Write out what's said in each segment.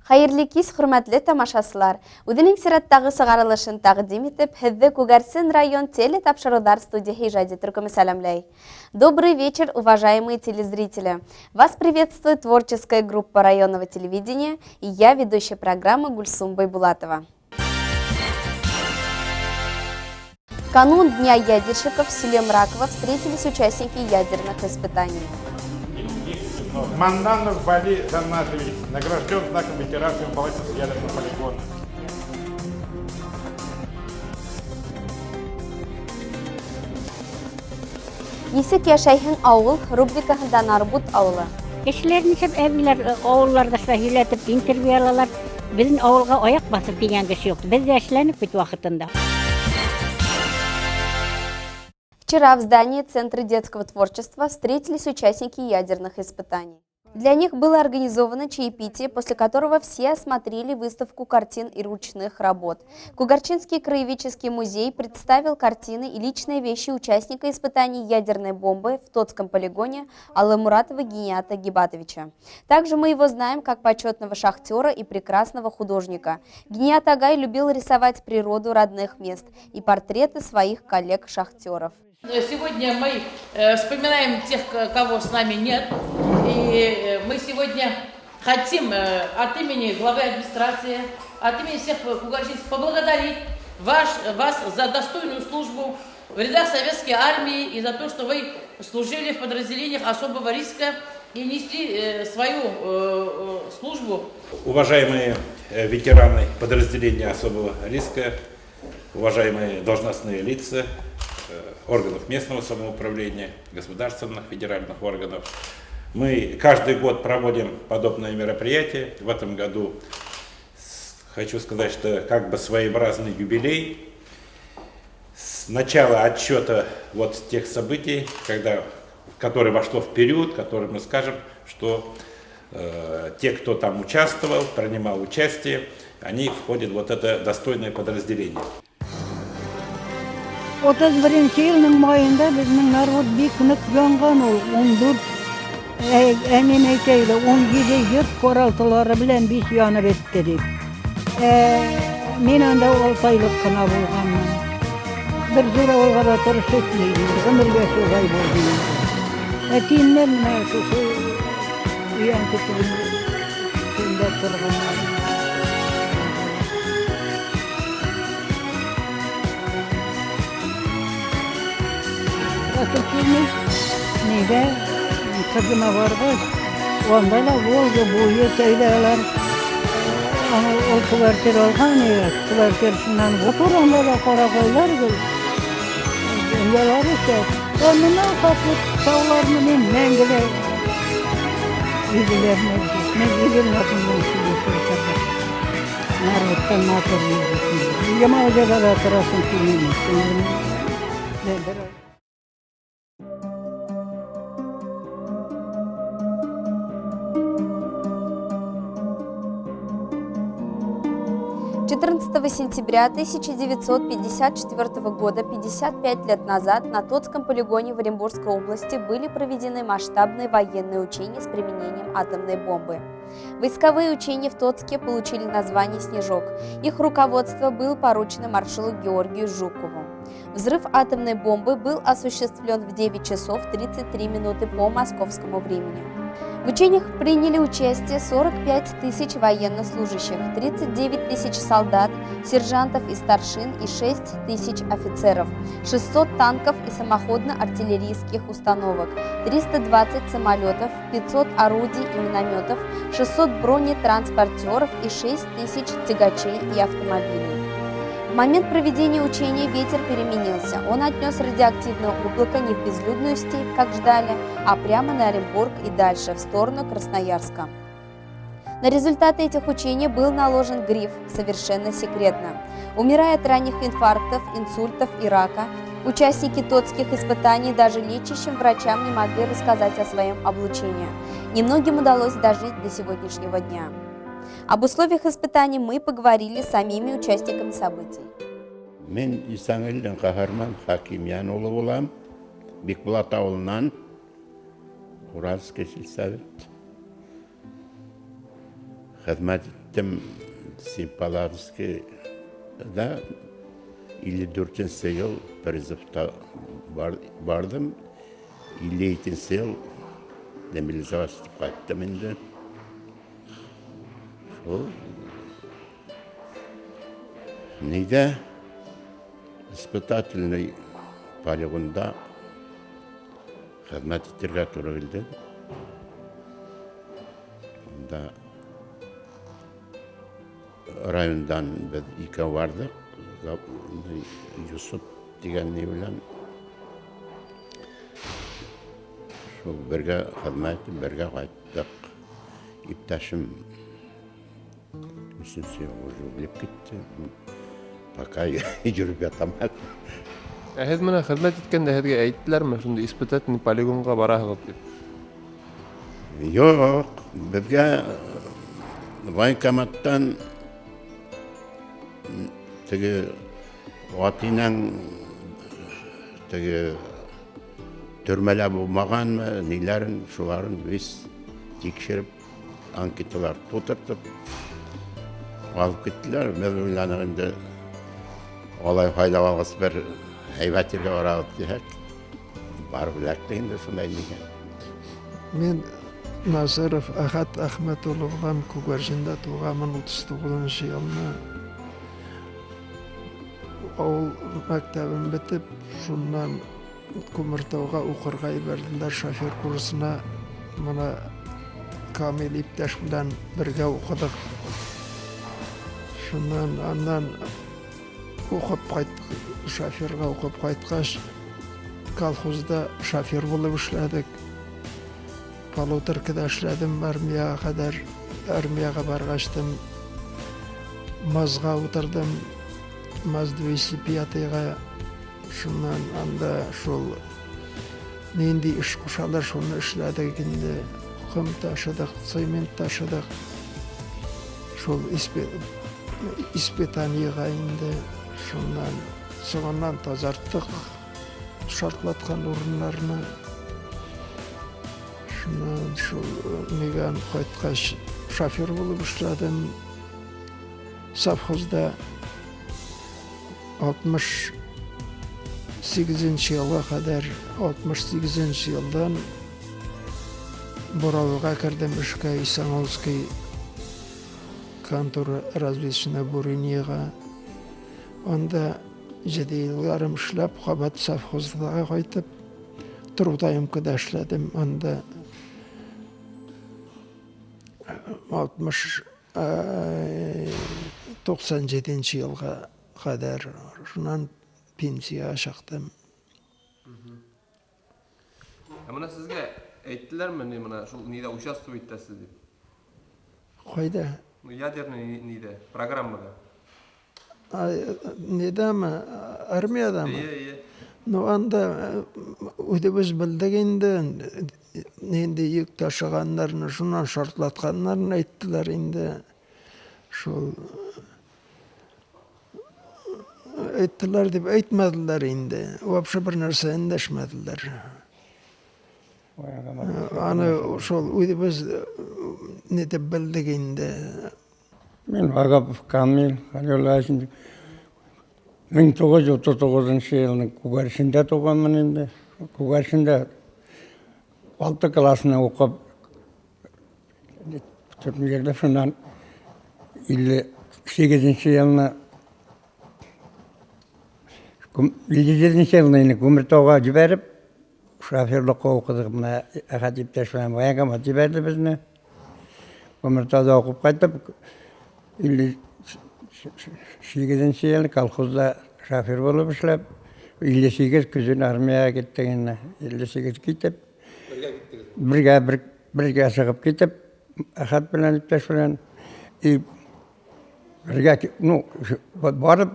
Хәйерле кис, хөрмәтле тамашасылар! Үҙенең сираттағы сығарылышын тәҡдим итеп, һеҙҙе Күгәрсен район телетапшырыуҙар студияһы ижади төркөмө сәләмләй. Добрый вечер, уважаемые телезрители! Вас приветствует творческая группа районного телевидения и я, ведущая программы Гульсум Байбулатова. В канун Дня ядерщиков в селе Мраково встретились участники ядерных испытаний. Маннанов Вали Заннатович награжден знаком ветерана Палатинского ядерного полигона. Нисек йәшәйһең ауыл рубрикаһында Нарбут ауылы. Кешеләр нишләп әбиләр авылларда шулай һөйләтеп интервью алалар. Беҙҙең ауылға аяҡ баҫып килгән кеше юҡ. Беҙ ҙә эшләнек бит ваҡытында. Вчера в здании Центра детского творчества встретились участники ядерных испытаний. Для них было организовано чаепитие, после которого все осмотрели выставку картин и ручных работ. Кугарчинский краеведческий музей представил картины и личные вещи участника испытаний ядерной бомбы в Тоцком полигоне Алламуратова Генията Гибатовича. Также мы его знаем как почетного шахтера и прекрасного художника. Геният Агай любил рисовать природу родных мест и портреты своих коллег-шахтеров. Сегодня мы вспоминаем тех, кого с нами нет. И мы сегодня хотим от имени главы администрации, от имени всех кугарчинцев поблагодарить вас за достойную службу в рядах советской армии и за то, что вы служили в подразделениях особого риска и несли свою службу. Уважаемые ветераны подразделения особого риска, уважаемые должностные лица органов местного самоуправления, государственных, федеральных органов. Мы каждый год проводим подобные мероприятия. В этом году хочу сказать, что как бы своеобразный юбилей. С начала отсчета вот тех событий, который вошло в период, который мы скажем, что те, кто там участвовал, принимал участие, они входят в вот это достойное подразделение. 31 йылның майында беҙҙең народ бик ныҡ янған ул. 14 әнем әйтә ине, 17 йорт ҡаралтылары белән биш янып бөттө тип. Мин анда 6 айлыҡ ҡына булғанмын. Бер ҙур ауылға ла торош итмәй, ғүмергә шулай булды инде. Әтиемдәр менә шушы өйәңке төбөндә торғандар. Торасым килмәй. Нигә? Ҡыҙыма барғас, унда ла Волга буйы тәүҙә улар ул квартира алған ине, квартирасынан матур унда ла ҡарағайлар гел. Донъялар үҫә. Бына хәтле тауларны мин мәңгелә Иделәрне, мин Идел артында үҫеп Нарбуттан матур Ямалда ла торасым килмәй. Бер 14 сентября 1954 года, 55 лет назад, на Тоцком полигоне в Оренбургской области были проведены масштабные военные учения с применением атомной бомбы. Войсковые учения в Тоцке получили название «Снежок». Их руководство было поручено маршалу Георгию Жукову. Взрыв атомной бомбы был осуществлен в 9 часов 33 минуты по московскому времени. В учениях приняли участие 45 тысяч военнослужащих, 39 тысяч солдат, сержантов и старшин и 6 тысяч офицеров, 600 танков и самоходно-артиллерийских установок, 320 самолетов, 500 орудий и минометов, 600 бронетранспортеров и 6 тысяч тягачей и автомобилей. В момент проведения учения ветер переменился. Он отнес радиоактивное облако не в безлюдную степь, как ждали, а прямо на Оренбург и дальше, в сторону Красноярска. На результаты этих учений был наложен гриф «Совершенно секретно». Умирая от ранних инфарктов, инсультов и рака, участники тоцких испытаний даже лечащим врачам не могли рассказать о своем облучении. Немногим удалось дожить до сегодняшнего дня. Об условиях испытаний мы поговорили с самими участниками событий. Мин Исаңилдин Ҡаһарман Хакимйән улы булам. Бикбулат ауылынан, Уральский сельсовет. Хеҙмәт иттем. иттем Семипалатинскийда 54 нче ел призывта бардым. 52 нче ел демобилизоваться итеп кайттым инде. Шул нидә испытательный полигонда хезмәт итәргә туры килде. Анда райондан без икәү бардык. Юсуп дигән ни белән. Шул бергә хезмәт итеп, бергә кайттык. Иптәшем өченче ел уже үлеп китте. Пока йөреп ятам әле. Ә һеҙ менә хеҙмәт иткәндә һеҙгә әйттеләрме, шундай испытательный полигонға бараһығыҙ дип? Юк, беҙгә военкоматтан теге атинәң теге төрмәлә булмаганмы, ниләрен, шуларын весь тикшереп, анкеталар тутыртып алып киттеләр. Без уйладык инде, алай һайлап алгач бер әйбәт җиргә барабыз дисәк, барып эләктек инде шундай нигә. Мин Назыров Әхәт Әхмәт улы булам, Күгәрчендә туганмын 39 елны. Авыл мәктәбен бетеп, шуннан Күмертауга укырга ибәрделәр шофер курсына. Моны Камил иптәш белән бергә укыдык. Шуннан аннан укып кайт, шоферга укып кайткач, колхозда шофер булып эшләдек. Полуторкада эшләдем армиягә кадәр. Армиягә баргачтын МАЗга утырдым. МАЗ 205-га. Шуннан анда шул нинди эш кушалар, шуны эшләдек инде. Ком ташыдык, цемент ташыдык. Шул испытаниега инде. Шуннан соңыннан тазарттык шартлаткан урыннарны. Шуннан шул нигән кайткач шофер булып эшләдем. Совхозда 68 елга кадәр, 68 елдан Буравыга кердем эшкә, Исаңолский контора разведочная бурениега. Анда 7 ел ярым эшләп, кабат совхозга кайтып, трудоемкада эшләдем. Анда 60 97 елга кадәр, шуннан пенсиягә чыктым. Ә менә сезгә әйттеләрме, ни менә шул нидә участвовать итәсез дип? Кайда? Ну, ядерный нидә, программада. Нидәме? Армиядәме? Әйе, әйе. Ну, анда үзебез белдек инде, нинди йөк ташыганнарны, шуннан шартлатканнарын әйттеләр инде. Шул әйттеләр дип әйтмәделәр инде. Вообще бер нәрсә эндәшмәделәр. Аны шул үзебез нитеп белдек инде. Мин Вагапов Камил Халилуллаевич 1939 елның Күгәрчендә туганмын инде. Күгәрчендә 6 классны укып, йөрдем. Шуннан 58 елны 57 елны инде Күмертауга җибәреп, Шоферлыкка укыдык менә Әхәт иптәш белән военкомат җибәрде безне. Күмертауда укып кайтып, 58 ел колхозда шофер булып эшләп, 58 көзен армиягә киттек инде. 58 китеп, Бергә киттегез. Бергә бер, бергә чыгып китеп, Әхәт белән иптәш белән и бергә ну барып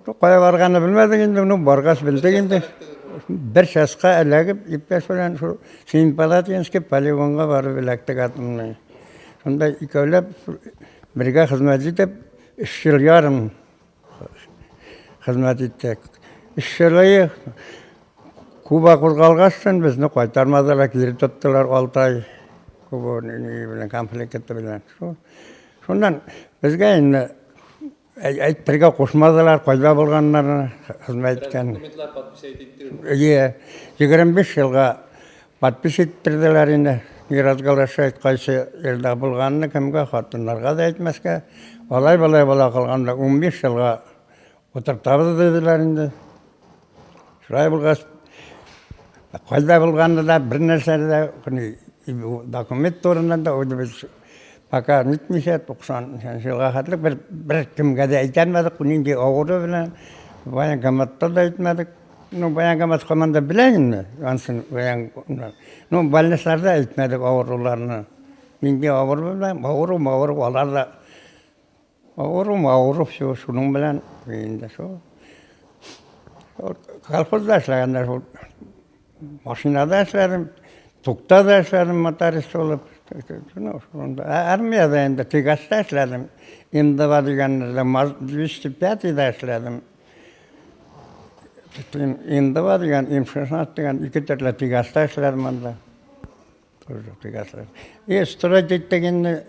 Кая барганны белмәдек инде, ну баргач белдек инде. Бер часка эләгеп, иптәш белән шул Семипалатинский полигонга барып эләктек атомный. Шунда икәүләп бергә хезмәт итеп, өч ел ярым хезмәт иттек. Өч ел Куба кузгалгачтын безне кайтармадылар, кире тоттылар алты ай. Куба белән конфликты белән. Шул. Шуннан безгә инде әйтергә кушмадылар, кайда булганнарны, хезмәт иткән. Документлар подписать иттерде. Әйе, 25 елга подпись иттерделәр инде. Не разглашать, кайсы елда булганны кемгә, хатыннарга да әйтмәскә. Алай-болай була калганда 15 елга утыртабыз диделәр инде. Шулай булгач, кайда булганны да, бер нәрсә дә, документ турында да үзебез пока нитмичә, 90 елга хәтле бер, бер кемгә дә әйтәлмәдек, нинди авыру белән, военкоматта да әйтмәдек. Ну, военкомат команда белә инде, ансын воен, ну, больницаларда әйтмәдек авыруларны. Нинди авыру белән, авыру, авыру, алар да Авыру, авыру, все, шуның белән инде шул. Колхозда эшләгәндә шул машинада эшләдем, тукта да эшләдем моторист булып. Шунда армиядә инде тигаста эшләдем. М2 дигәннәрдә 205-дә эшләдем. М2 дигән, М16 дигән ике төрле тигаста эшләдем анда. Тоже тигаста. И строить иттек инде.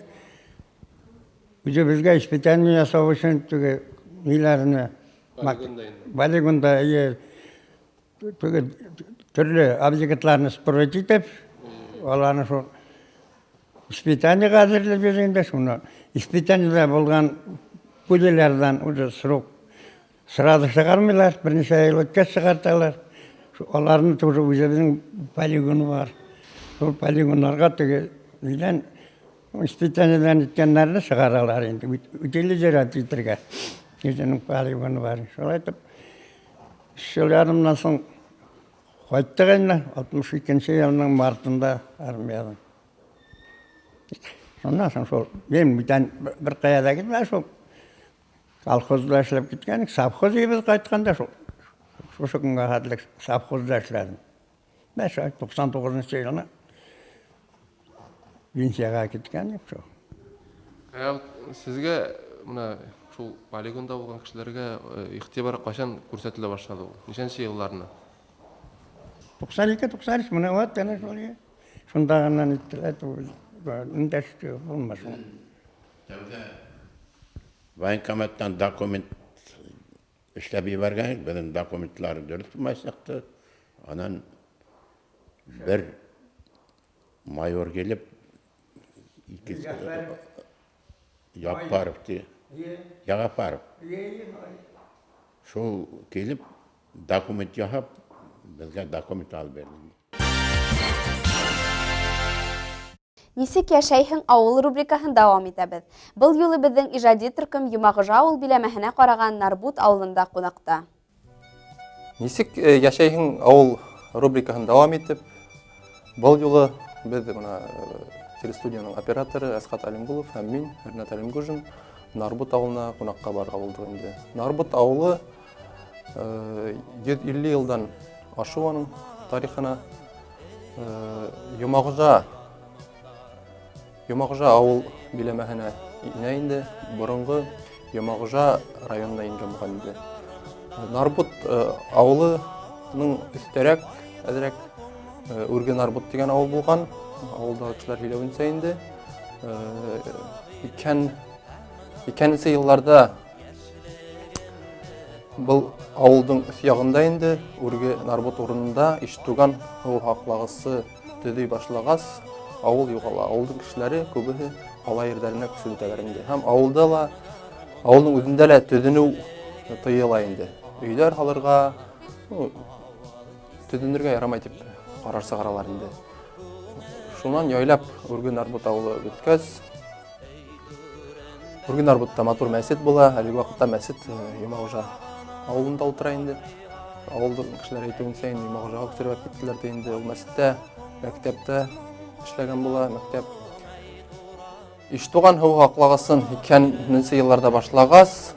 Үзебезгә испытание ясау өчен теге ниләрне полигонда әйе теге төрле объектларны строить итеп, аларны шул испытаниега әзерлибез инде шуны. Испытаниедә булган пулялардан уже срок Сразу чыгармыйлар, берничә ел үткәч чыгарталар. Аларны тоже үзебезнең полигоны бар. Шул полигоннарга теге нидән испытаниедән үткәннәрне чыгаралар инде, утилизировать итергә. Үзенең полигоны бар. Шулай итеп, өч ел ярымнан соң кайттык инде, 62 елның мартында армиядән. Шуннан соң шул, мин бүтән беркая да китмәдем, шул Колхозда эшләп киткән, совхоз өебез кайтканда шул шушы көнгә хәтле совхозда эшләдем. Менә шулай 99 елны пенсиягә киткән идек шул. Ә сезгә менә шул полигонда булган кешеләргә игътибар кайчан күрсәтелә башлады ул? Ничәнче елларны? 92-93 менә вот әнә шул. Шунда гына ниттеләр, эндәште булмас. Тәүдә военкоматтан документ эшләп җибәргән идек, безнең документлар дөрес булмай чыкты. Аннан бер майор килеп, ике Яппаров ди. Ягафаров. Шул килеп, документ ясап, безгә документ алып бирде. Нисек яшәйһең авыл рубрикаһын дәвам итәбез. Был юлы безнең иҗади төркем Йомагыжа авыл биләмәһенә караган Нарбут авылында кунакта. Нисек э, яшәйһең авыл рубрикаһын дәвам итеп, был юлы без менә э, телестудиянең операторы Әсхат Алимгулов һәм мин, Ренат Алимгужин, Нарбут авылына кунакка барырга булдык инде. Нарбут авылы 150 э, елдан ашу аның тарихына. Йомагыжа Йомагыжа авыл биләмәһенә инә инде. Борынгы Йомагыжа районына ингән булган инде. Нарбут авылының өстәрәк, әзрәк Үрге Нарбут дигән авыл булган. Авылдагы кешеләр һөйләвенчә инде. Икән икәнче елларда Был авылдың өс ягында инде Үрге Нарбут урынында Иштуган һу һаклагысы төзи башлагас, авыл югала. Авылдың кешеләре күбеһе кала җирләренә күчеп бетәләр инде. Һәм авылда ла, авылның үзендә лә төзенү тыела инде. Өйләр һалырга, ну, төзенергә ярамай дип карар чыгаралар инде. Шуннан яйлап Үрге Нарбут авылы беткәч, Үрге Нарбутта матур мәчет була. Әлеге вакытта мәчет э, Йомагыжа авылында утыра инде. Авылдың кешеләре әйтүенчә, инде Йомагыжага күчереп киттеләр дә инде. Ул мәчеттә, мәктәптә эшләгән була, мәктәп. Иштуган һу һаклагысын 2000 елларда башлагас,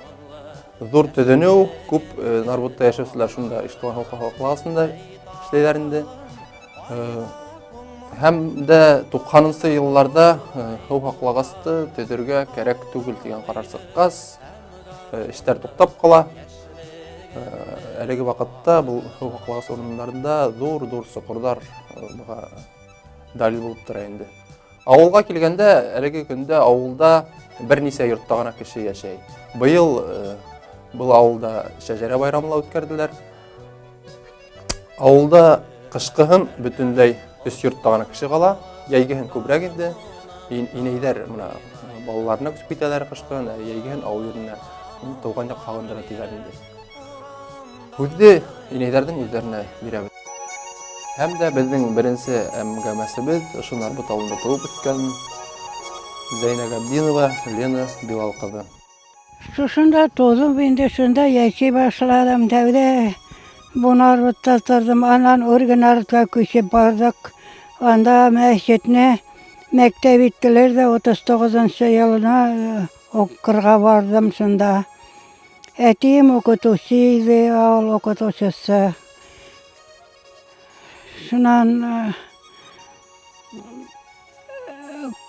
зур төзенү, күп э, Нарбутта яшәүчеләр шунда Иштуган һу һаклагысында эшләйләр инде. Һәм дә 90 елларда һу һаклагасты төзергә кәрәк түгел дигән карар чыккач, эшләр туктап кала. Әлеге вакытта бу һу һаклагас урыннарында зур-зур чокырлар буга далил булып тора инде. Авылга килгәндә, әлеге көндә авылда берничә йортта гына кеше яшәй. Быел э, был авылда шәҗәрә байрамы ла үткәрделәр. Авылда кышкыһын бөтенләй өч йортта гына кеше кала, йәйгеһен күбрәк инде. Инәйләр менә балаларына күчеп китәләр кышкыһын, ә йәйгеһен авыл йиренә туган як сагындыра диләр инде. Һүҙҙе инәйҙәрҙең үҙҙәренә бирәбеҙ. Һәм дә беҙҙең беренсе әңгәмәсебеҙ ошо Нарбыт ауылында тыуып үҫкән Зәйнә Габдинова Лена Билал ҡыҙы. Шушында тыуҙым инде, шунда йәшәй башланым. Тәүҙә бу Нарбытта торҙом, анан Үрге Нарытҡа күсеп барҙыҡ. Анда мәсетне мәктәп иттеләр ҙә, 39 нчы йылына уҡырға барҙым шунда. Әтием укытучы иде, авыл укытучысы. Шуннан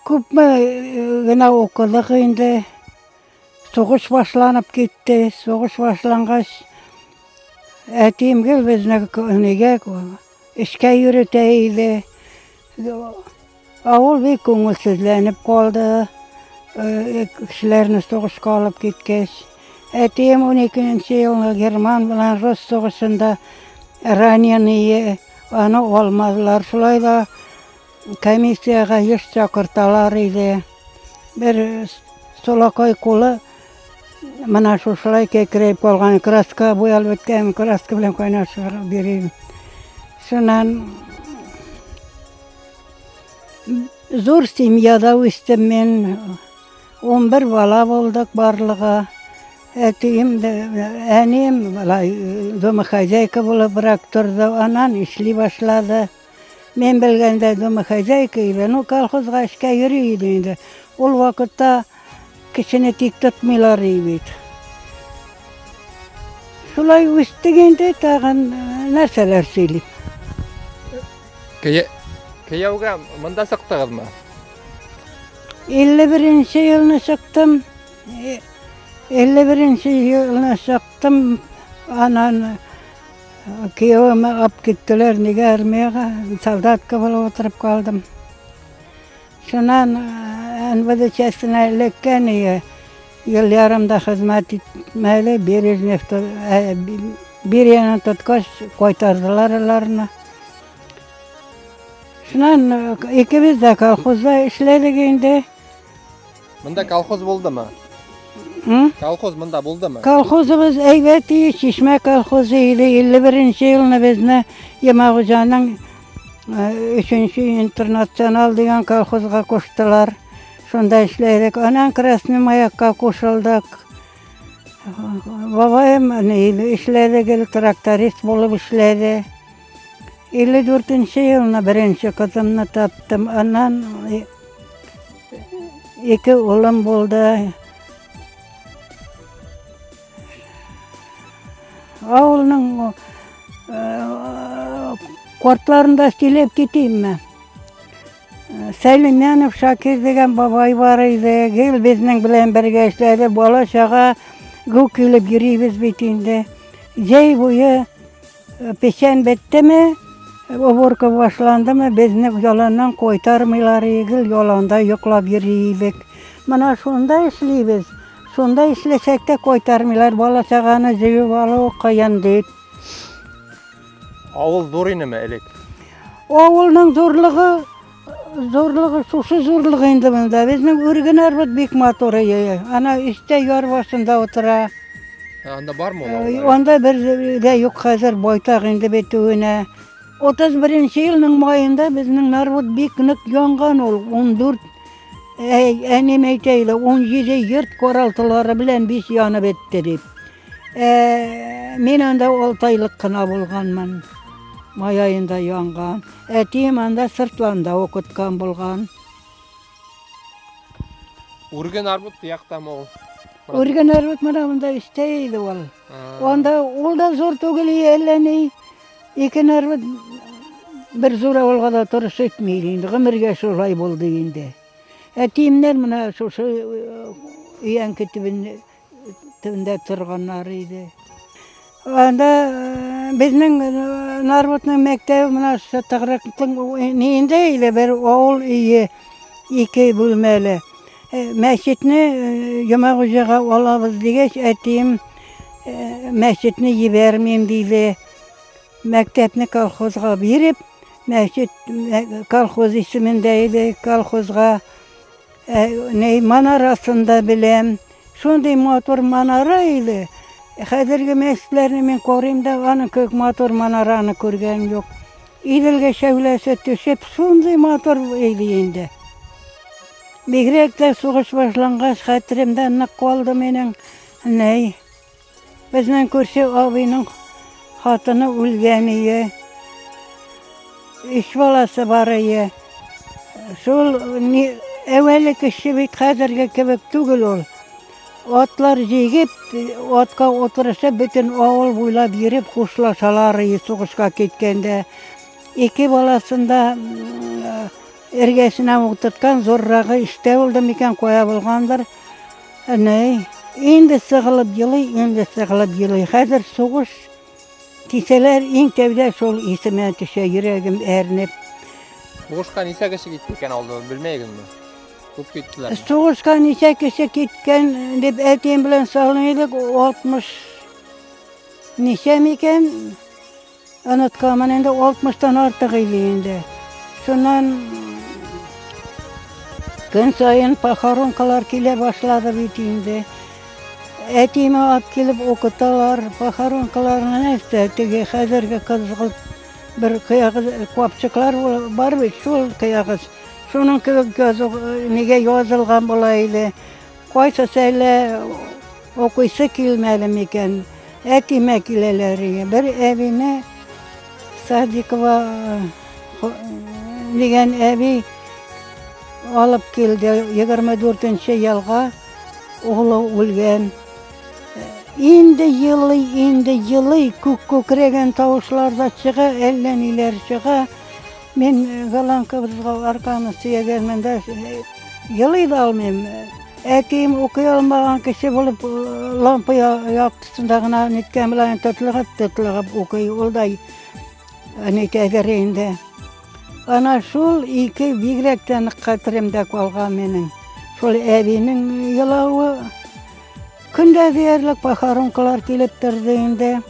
күпме генә укыдык инде. Сугыш башланып китте. Сугыш башлангач, әтием гел безне нигә эшкә йөрөтә иде. Авыл бик күңелсезләнеп калды, кешеләрне сугышка алып киткәч. Әтием 12 елны герман белән рус сугышында раненые, аны алмадылар. Шулай да комиссиягә еш чакырталар иде. Бер солакай кулы менә шушылай кәкрәеп калган, краска буялып беткән, краска белән кайнашып бирим. Шуннан Зур семьяда үстем мин. 11 бала булдык барлыгы. Әтием дә, әнием болай домохозяйка булыбрак торды, аннан эшли башлады. Мин белгәндә домохозяйка иде, ну колхозга эшкә йөри иде инде. Ул вакытта кешене тик тотмыйлар иде бит. Шулай үстек инде, тагын нәрсәләр сөйлим. Кияүгә монда чыктыгызмы? 51 елны чыктым. 51 елны чыктым. Анан киявемә алып киттеләр, нигә армиягә, солдатка булып утырып калдым. Шуннан НВД частена эләккән ие. Ел ярым да хезмәт итмәде, Бережнев Берияны тоткач, кайтардылар аларны. Шуннан икебез дә колхозда эшләдек инде. Монда колхоз булдымы? Колхоз монда булдымы? Колхозыбыз әйбәт иде, Чишмә колхозы иде. 51 елны безне Ямагуҗаның Өченче интернационал дигән колхозга куштылар. Шунда эшләдек. Аннан Красный Маякка кушылдык. Бабаем эшләде, гел тракторист булып эшләде. 54 елны беренче кызымны таптым. Аннан ике улым булды. Авылның картларын да сөйләп китимме? Сәлимянов Шакир дигән бабай бар иде. Гел безнең белән бергә эшләде. Бала чага гү килеп йөрибез бит инде. Җәй буе Печән беттеме, уборка башландымы, безне яланнан кайтармыйлар, гел яланда йоклап йөри идек. Менә шунда эшлибез. Шунда эшләсәк тә кайтармыйлар, бала-чаганы җыеп алу кыен дип. Авыл зур инеме элек? Авылның зурлыгы, зурлыгы шушы зурлыгы инде монда. Безнең Үрген арбат бик матур өе. Ана өстә яр башында утыра. Ә, анда бармы ул авыллар? Анда бер дә юк хәзер, байтак инде бетүенә. 31 елның маенда безнең Нарвуд бик нык янган ул. 14 әй, әнием әйтә иде, 17 йорт каралтылары белән бис янып бетте дип. Ә, мин анда 6 айлык кына булганмын. Май аенда янган. Әтием анда Сыртланда укыткан булган. Үрген арбут тияктамы ул? Үрген арбут менә монда өстә иде ул. Анда ул да зур түгел әллә ни. Ике нарбут бер зур авылга да торыш итми инде. Гомергә шулай булды инде. Әтиемнәр менә шушы өянке төбендә торганнар иде. Анда безнең Нарбутның мәктәбе менә шушы тыгрыктың ниендә иде, бер авыл өе. Ике бүлмәле. Мәчетне Йомагуҗага алабыз дигәч, әтием мәчетне җибәрмим диде. Мәктәпне колхозга биреп, мәчет колхоз исемендә иде, колхозга ни манарасын да беләм. Шундый матур манара иде. Хәзерге мәчетләрне мин карыйм да, аның кебек матур манараны күргәнем юк. Иделгә шәүләсе төшеп, шундый матур иде инде. Бигрәк тә сугыш башлангач, хәтеремдә нык калды минем. Нәй, безнең күрше абыйның хатыны үлгән ие. Өч баласы бар ие. Шул ни, әүвәле кеше бит хәзерге кебек түгел ул. Атлар җигеп, атка утырышып, бөтен авыл буйлап йөреп хушлашалар ие сугышка киткәндә. Ике баласын да эргәсенә утырткан, зуррагы эштә булды микән, кая булгандыр. Әнә, инде сыгылып елый, инде сыгылып елый. Хәзер сугыш кисәләр, иң тәүдә шул исемә төшә, йөрәгем әрнеп. Сугышка ничә кеше китте икән алды, белмәйгезме? Күп киттеләр. Сугышка ничә кеше киткән дип әтием белән салын идек, 60 ничә микән? Онытканмын инде, 60-тан артык иде инде. Шуннан көн саен похоронкалар килә башлады бит инде. Әтиемә алып килеп укыталар, похоронкаларны нәрсә, теге хәзерге кызгылт бер кыягыз капчыклар бар бит, шул кыягыз. Шуның кебек язу, нигә язылган була иде. Кайсысы әллә укыйсы килмәде микән? Әтимә киләләр. Бер әбине Садикова дигән әби алып килде 24 елга углы үлгән. Инде елый, инде елый, күк күкрәгән тавышлар да чыга, әллә ниләр чыга. Мин голландкабызга арканы сөягәнмен дә елый да алмыйм. Әтием укый алмаган кеше булып, лампа яктысында гына ниткән белән тотлыгып, тотлыгып укый. Ул да нитәдер инде. Ана шул ике бигрәк тә нык хәтеремдә калган минем. Шул әбинең елавы. Көндә диярлек похоронкалар килеп торды инде.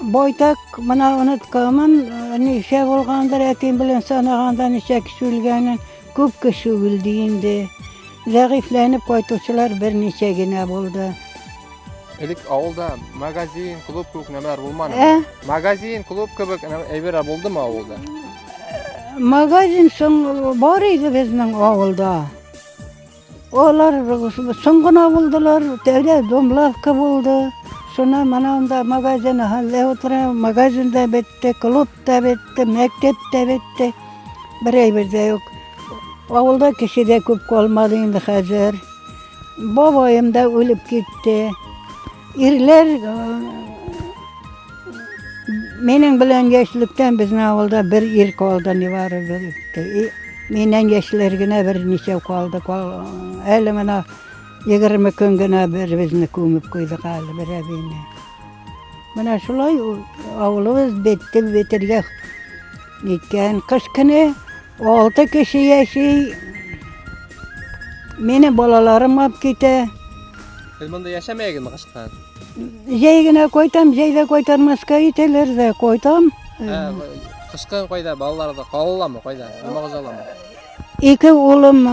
Байтак менә онытканмын, ничә булгандыр, әтием белән санаганда ничә кеше үлгәнен, күп кеше үлде инде. Зәгыйфьләнеп кайтучылар берничә генә булды. Элек авылда магазин, клуб кебек нәмәләр булмадымы? Ә? Магазин, клуб кебек әйберләр булдымы авылда? Магазин соң бар иде безнең авылда. Алар соң гына булдылар, тәүдә домлавка булды. Шуна менә анда магазин хәлдә утыра, магазин да бетте, клуб та бетте, мәктәп тә бетте. Бер әйбер дә юк. Авылда кеше дә күп калмады инде хәзер. Бабаем да үлеп китте. Ирләр минем белән яшьлектән безнең авылда бер ир калды нибары бер. Миннән яшьләр генә берничә калды. Әле менә 20 көн генә беребезне күмеп куйдык әле бер әбине. Менә шулай авылыбыз бетте, бетергә ниткән. Кыш көне алты кеше яши. Мине балаларым алып китә. Сез монда яшәмәгезме кышкы? Җәй генә кайтам, җәйдә кайтармаска итәләр дә, кайтам. Ә, кышкы кайда балалар да калаламы, кайда? Йомагызаламы? Ике улым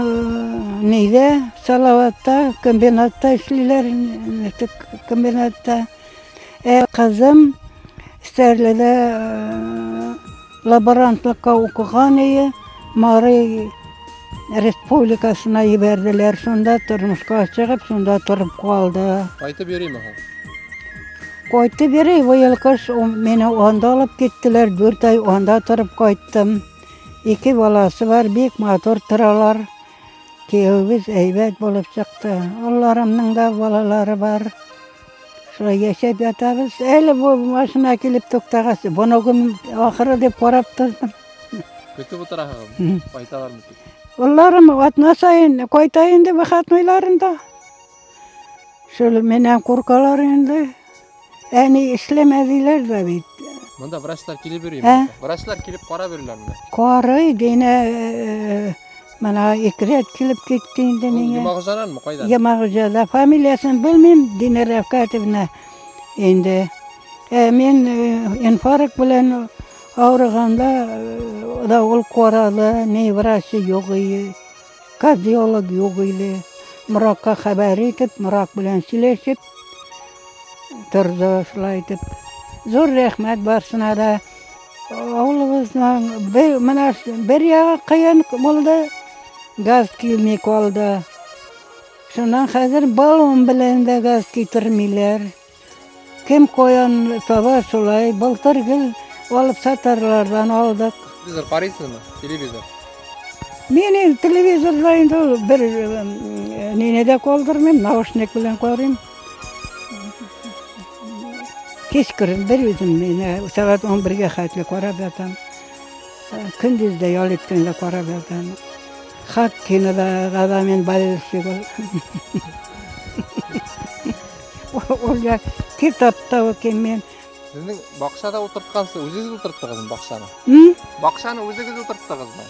нидә, Салаватта, комбинатта эшлиләр, комбинатта. Ә кызым Стәрледә лаборантлыкка укыган ие, Мари республикасына җибәрделәр. Шунда тормышка чыгып, шунда торып калды. Кайтып йөриме ул? Кайтып йөри, быел кыш мине анда алып киттеләр, 4 ай анда торып кайттым. Ике баласы бар, бик матур торалар. Киявебез әйбәт булып чыкты. Улларымның да балалары бар. Шулай яшәп ятабыз. Әле бу машина килеп туктагач, внугым ахыры дип карап тордым. Көтеп утырасыз, кайталармы дип. Улларым атна саен кайта инде выходнойларында. Шул миннән куркалар инде. Әни эшләмә диләр дә бит. Монда врачлар килеп йөриме? Врачлар килеп карап йөриләрме? Карый, динә. Менә ике рәт килеп китте инде миңа. Йомагыҗаданмы, кайдан? Йомагыҗада. Фамилиясен белмим, Динә Рәфкатовна инде. Ә мин инфаркт белән авырганда да ул карады, ни врачы юк иде, кардиолог юк иде. Моракка хәбәр итеп, Морак белән сөйләшеп торды шулай итеп. Зур рәхмәт барсына да. Авылыбызның бер, менә бер ягы кыен булды, газ килми калды. Шуннан хәзер баллон белән дә газ китермиләр. Кем каян таба шулай. Былтыр гел алып сатарлардан алдык. Телевизор карыйсызмы? Телевизор. Мин инде телевизорда инде ул бер нине дә калдырмыйм, наушник белән карыйм. Кичкырын бер үзем менә сәгать 11-гә хәтле карап ятам. Көндез дә ял иткәндә карап ятам. Хоккейны да да мин болельщик ул. Ул я китап та укыйм мин. Сезнең бакчада утырткансыз, үзегез утырттыгызмы бакчаны? М? Бакчаны үзегез утырттыгызмы?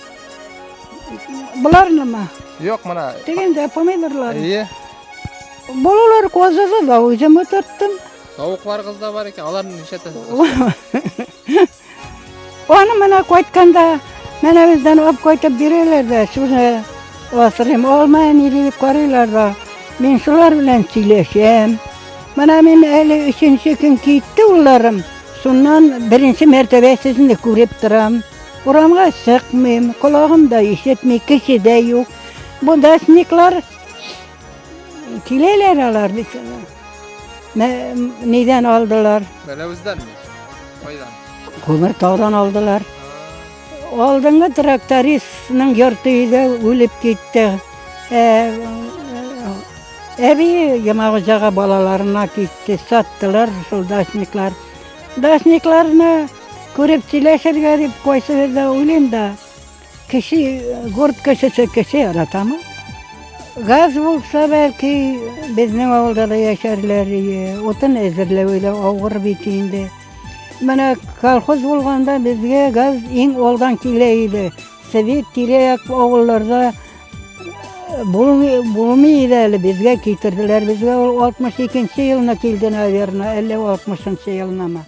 Боларнымы? Юк, менә. Тегендә помидорлар. Әйе. Балалар казыды да үзем утырттым. Тавыкларыгыз да бар икән, аларны нишләтәсез? Аны менә кайтканда менә бездән алып кайтып бирәләр дә, шуны асрыйм, алма ни дип карыйлар да. Мин шулар белән сөйләшәм. Менә мин әле өченче көн китте улларым. Шуннан беренче мәртәбә сезне күреп торам. Урамга чыкмыйм, колагым да ишетми, кеше дә юк. Бу дачниклар Киләләр алар бит. Нидән алдылар? Мәләвездәнме? Кайдан? Күмертаудан алдылар. Алдынгы трактористның йорты иде, үлеп китте. Әби Ямагыҗага балаларына китте, саттылар шул дачниклар. Дачникларны күреп сөйләшергә дип кайсы бердә уйлыйм да. Кеше, город кешесе кеше яратамы? Газ булса, бәлки, безнең авылда да яшәрләр иде. Утын әзерләве дә авыр бит инде. Менә колхоз булганда безгә газ иң алдан килә иде. Совет тирә-як авылларда э, булмый, булмый иде әле, безгә китерделәр. Безгә ул 62 елны килде, наверное, әллә 60 елнымы.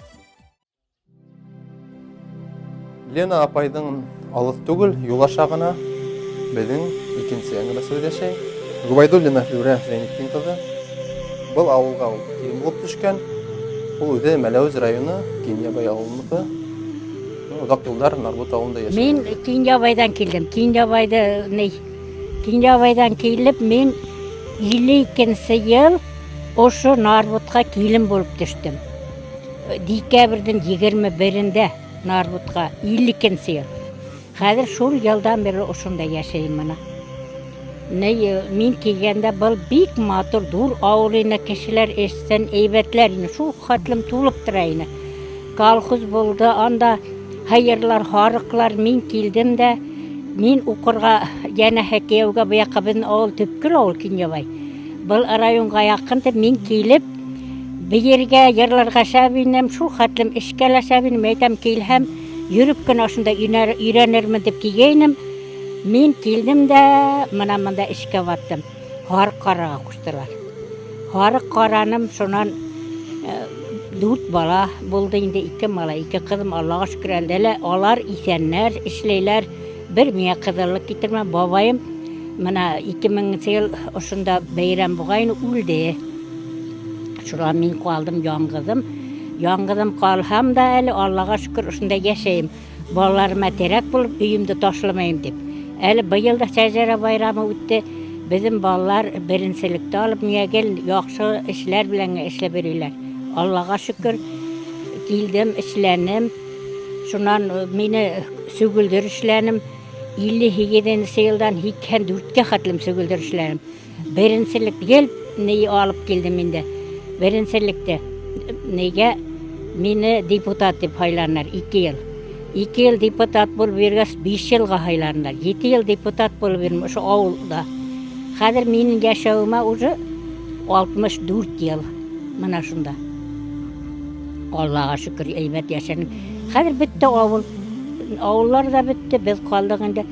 Лена апайның алыс түгел, юл аша гына безнең икенче әңгәмәсебез яшәй. Губайдуллина Флюрә Зәйнетдин кызы. Был авылга ул килен булып төшкән. Ул үзе Мәләвез районы Киньябай авылыныкы. Озак еллар Нарбут авылында яшәгән. Мин Киньябайдан килдем. Киньябайда ни? Киньябайдан килеп, мин 52 ел ошо Нарбутка килен булып төштем. Декабрьдең 21-ендә Нарбутка 52 ел. Хәзер шул елдан бирле ошында яшәйм менә. Ни, мин килгәндә был бик матур, дур авыл ине, кешеләр эшсен, әйбәтләр ине, шул хәтлем тулып тора ине. Колхоз булды, анда һыерлар, һарыклар, мин килдем дә, мин укырга янә кияүгә бу якка безнең авыл төпкел авыл Киньябай. Был районга якын дип мин килеп, Биергә, йырларга шәп инем, шул хәтлем эшкә лә шәп инем, әйтәм, килһәм, йөреп кенә шунда өйрәнермен дип килгәйнем. Мин килдем дә, менә монда эшкә баттым. Һарык карарга куштылар. Һарык караным, шуннан э, дүрт бала булды инде, ике малай, ике кызым, Аллага шөкер, әлдә лә алар исәннәр, эшләйләр. Бер миңа кызыллык китермә, бабаем менә 2000 ел ошында бәйрәм бугайны үлде. Шура мин калдым яңгызым. Яңгызым калһам да әле Аллага шөкер ошында яшәйм. Балаларыма терәк булып өемдә ташламыйм дип. Әле быел да Шәҗәрә байрамы үтте. Безнең балалар беренчелектә алып миңа гел яхшы эшләр белән эшләп йөриләр. Аллага шөкер, килдем, эшләнем. Шуннан мине Сөгелдер эшләнем. 58 нче елдан 84 кә хәтлем сөгелдер эшләнем. Беренчелек гел ни алып килдем инде. Беренчелектә нигә мине депутат дип һайланнар 2 ел. 2 ел депутат булып йөргәч, 5 елга һайланнар. 7 ел депутат булып йөрдем ошо авылда. Хәзер минем яшәвемә уже 64 ел. Менә шунда. Аллага шөкер, әйбәт яшәдем. Хәзер бетте авыл. Авыллар да бетте, без калдык инде.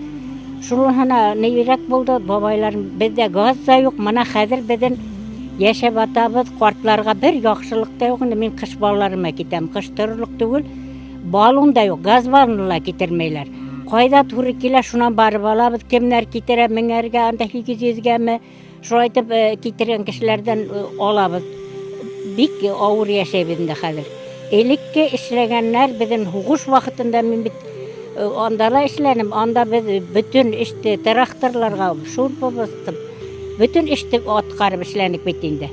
Шуныһына нейрәк булды, бабайлар, беҙҙә газ да юҡ, мына хәҙер беҙҙең йәшәп ятабыҙ, ҡартларға бер яҡшылыҡ та юҡ инде. Мин ҡыш балаларыма китәм, ҡыш торорлоҡ түгел, баллон да юҡ, газ баллоны ла китермәйләр. Ҡайҙа тура килә, шунан барып алабыҙ, кемдәр китерә, меңәргә, анда 800-гәме, шулай итеп китергән кешеләрҙән алабыҙ. Бик ауыр йәшәйбеҙ инде хәҙер. Элекке эшләгәннәр беҙҙең һуғыш ваҡытында мин бит анда ла эшләнем, анда беҙ бөтөн эште тракторларға шурпы баҫтым, бөтөн эште атҡарып эшләнек бит инде.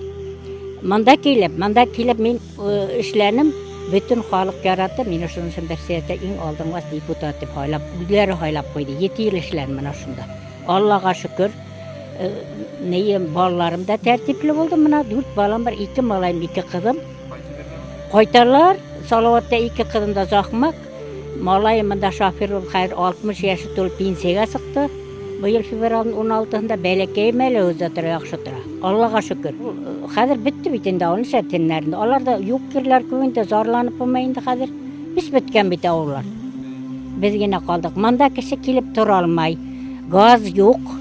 Мында килеп, мында килеп мин эшләнем, бөтөн халыҡ яратты, мине шуның өсөн председатель иң алдынғы депутат тип һайлап, үҙләре һайлап ҡуйҙы. 7 йыл эшләнем мына шунда. Аллаға шөкөр, нейем, балаларым да тәртипле булды. Мына 4 балам бар, 2 малайым, 2 ҡыҙым. Ҡайталар, Салаватта 2 ҡыҙым да заҡмаҡ. Малайым мында шофер булып, хәҙер 60 йәше тулып пенсияға сыҡты. Быйыл февралдың 16-һында бәләкәйем әле үҙе тора, яҡшы тора. Аллаға шөкөр. Хәҙер бөттө бит инде ауыл нишләп теннәрендә. Алар да юҡ ерләр күп инде, зарланып булмай инде хәҙер. Бис бөткән бит ауыллар. Беҙ генә ҡалдыҡ. Мында кеше килеп тора алмай. Газ юҡ,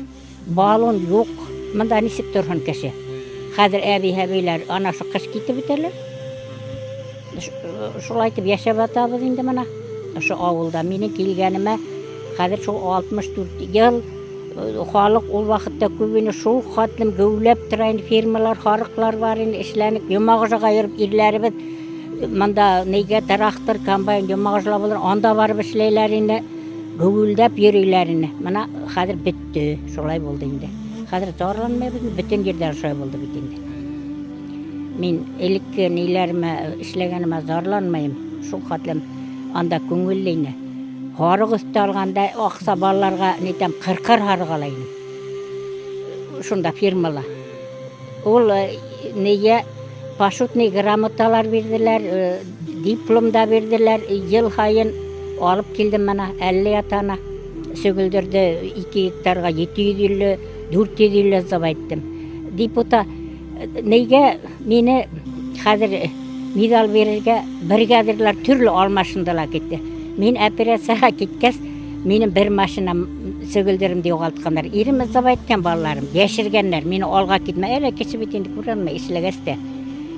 баллон юҡ. Мында нисек торһон кеше? Хәҙер әбей-әбейләр ана ошо ҡыш китеп бөтәләр. Шулай итеп йәшәп ятабыҙ инде мына. Ошо ауылда минең килгәнемә хәҙер шул 64 йыл. Халыҡ ул ваҡытта күп ине, шул хәтлем геүләп тора ине, фермалар, һарыҡлар бар ине, эшләнек, Йомағожаға йөрөп ирләребеҙ мында нейгә трактор, комбайн Йомағожала булыр, анда барып эшләйләр ине, геүлдәп йөрөйләр ине. Мына хәҙер бөттө, шулай булды инде. Хәҙер зарланмайбыҙ, бөтөн ерҙә шулай булды бит инде. Мин элекке ниләремә, эшләгәнемә зарланмайым, шул хәтлем анда күңелле ине. Һарыҡ өҫтө алғанда аҡса балаларға нитәм, ҡырҡыр һарыҡ ала инем. Шунда фирмала. Ул нигә пашутный грамоталар бирҙеләр, диплом да бирҙеләр, йыл һайын алып килдем мына 50 ятана. Сөгөлдөрҙө 2 гектарға 750, 450 зып әйттем. Депутат нигә мине хәҙер медаль бирергә бригадирлар төрлө алмашынды ла китте. Мин операцияға киткәс, минең бер машинам сөгөлдөрөмдө юғалтҡандар. Ирем ызап әйткән балаларым, йәшергәннәр, мине алға китмә. Әле кеше бит инде күрә алмай, эшләгәс тә.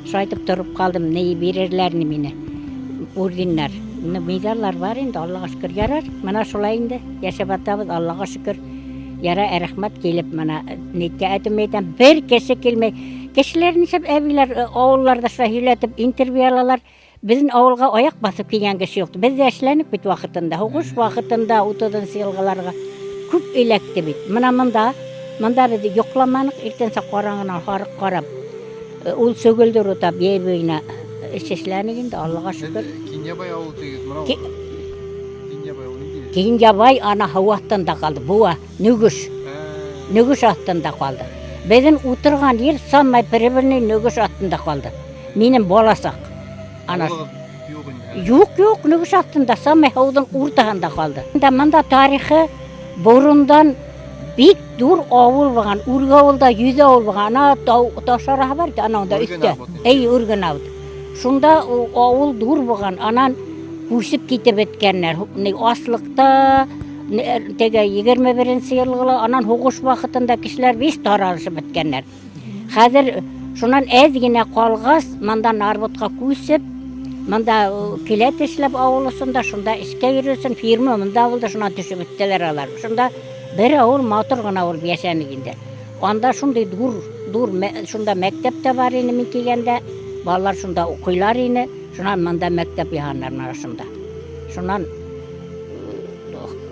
Шулай итеп тороп ҡалдым, ни бирерләр ни мине. Орденнар, медаллар бар инде, Аллаға шөкөр, ярар. Мына шулай инде, йәшәп ятабыҙ, Аллаға шөкөр. Яра, рәхмәт килеп, мына ниткә әйтем әйтәм, бер кеше килмәй. Кешеләр нишләп әбиләр ауылларҙа шулай һөйләтеп интервью алалар. Беҙҙең ауылға аяҡ баҫып килгән кеше юҡ. Беҙ ҙә эшләнек бит ваҡытында, һуғыш ваҡытында 30-нсы йылғаларға күп эләкте бит. Мына мында беҙ йоҡламаныҡ, иртәнсә ҡараңғынан һарыҡ ҡарап, ул сөгөлдөр утап, йәй буйына эш эшләнек инде, Аллаға шөкөр. Кинйәбай ауылы тигеҙ, мына Кинйәбай ауылы ниндәй? Кинйәбай ана һыу аҫтында ҡалды, быуа, Нөгөш. Нөгөш аҫтында ҡалды. Беҙҙең ултырған ер самай прибыльный Нөгөш аҫтында ҡалды. Минең баласаҡ. Ана Юҡ инде. Юҡ, юҡ, Нөгөш аҫтында, самай һыуҙың уртаһында ҡалды. Мында, мында тарихы борондан бик ҙур ауыл булған. Үрге ауылда 100 ауыл булған. Ана тау, таш араһы бар бит, ана унда Үрген өҫтә. ауыл. Эй, Үрген ауыл. Шунда ауыл ҙур булған. Анан күсеп китеп бөткәннәр. Ни аслыҡта, теге егерме беренсе йылғыла, анан һуғыш ваҡытында кешеләр бик таралышып бөткәннәр. Хәҙер шунан әҙ генә ҡалғас, мында Нарбутҡа күсеп, мында келәт эшләп ауыл осонда, шунда эшкә йөрөр өсөн фирма мында булды, шунан төшөп бөттөләр алар. Шунда бер ауыл матур ғына булып йәшәнек инде. Анда шундай ҙур, ҙур шунда мәктәп тә бар ине мин килгәндә, балалар шунда уҡыйлар ине, шунан мында мәктәп яһанылар мына шунда. Шунан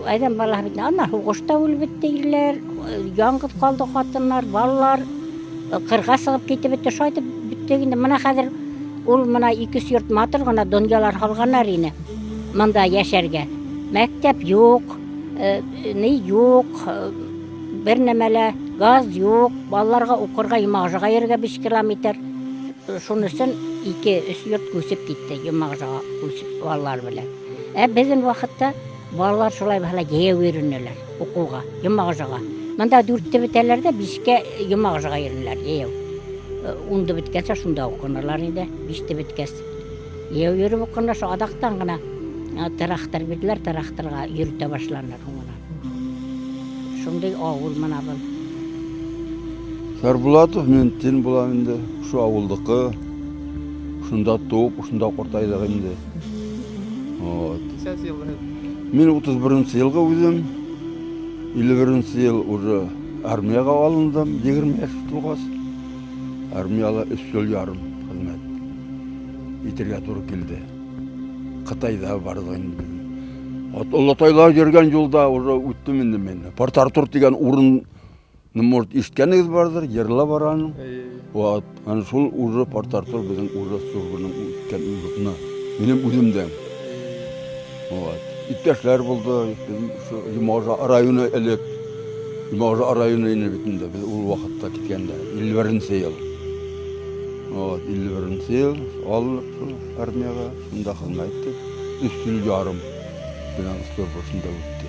әҙәм балаһы бит, ана һуғышта үлеп бөттө ирләр, яңғыҙ ҡалды ҡатыннар, балалар ҡырға сығып китеп бөттө, шулай итеп бөттө инде. Мына хәҙер ул мына ике-өс йорт матур ғына донъялар һалғаннар ине мында йәшәргә. Мәктәп юҡ, ни юҡ, бер нәмә лә, газ юҡ, балаларға уҡырға Йомағожаға йөрөргә 5 километр. Шуның өсөн ике-өс йорт күсеп китте Йомағожаға күсеп балалар белән. Ә беҙҙең ваҡытта балалар шулай баһала йәйәү йөрөнөләр уҡыуға, Йомағожаға. Мында 4-тә бөтәләр ҙә, 5-кә Йомағожаға йөрөнөләр йәйәү. Унды бөткәнсә шунда уҡынылар инде, 5-те бөткәс. Йәйәү йөрөп уҡынылар, шул аҙаҡтан ғына трактор бирҙеләр, тракторға йөрөтә башланылар һуңынан. Шундай авыл мына был. Сарбулатов мин тин булам инде, шу авылдыкы. Шунда туып, шунда картайдык инде. Вот. Нисәнсе елда һеҙ? Мин 31 елгы үзем. 51 ел уже армиягә алындым, 20 яшь тулгач. Армияла 3 ел ярым хезмәт итергә туры килде. Кытайда бардык инде. Олатайлар йөргән юлда уже үттем инде мин. Порт Артур дигән урын, ну, может, ишеткәнегез бардыр, йырла бар аның. Вот, ана шул уже Порт Артур безнең уже службаның үткән урыны. Минем үземдән. Вот. Иптәшләр булды, безнең шу Йомажа районы элек. Йомажа районы инде бит инде без ул вакытта киткәндә, 51 ел. Вот, 51 ел алынып шул армиягә, шунда хезмәт иттек. Өч ел ярым белән служба шунда үтте.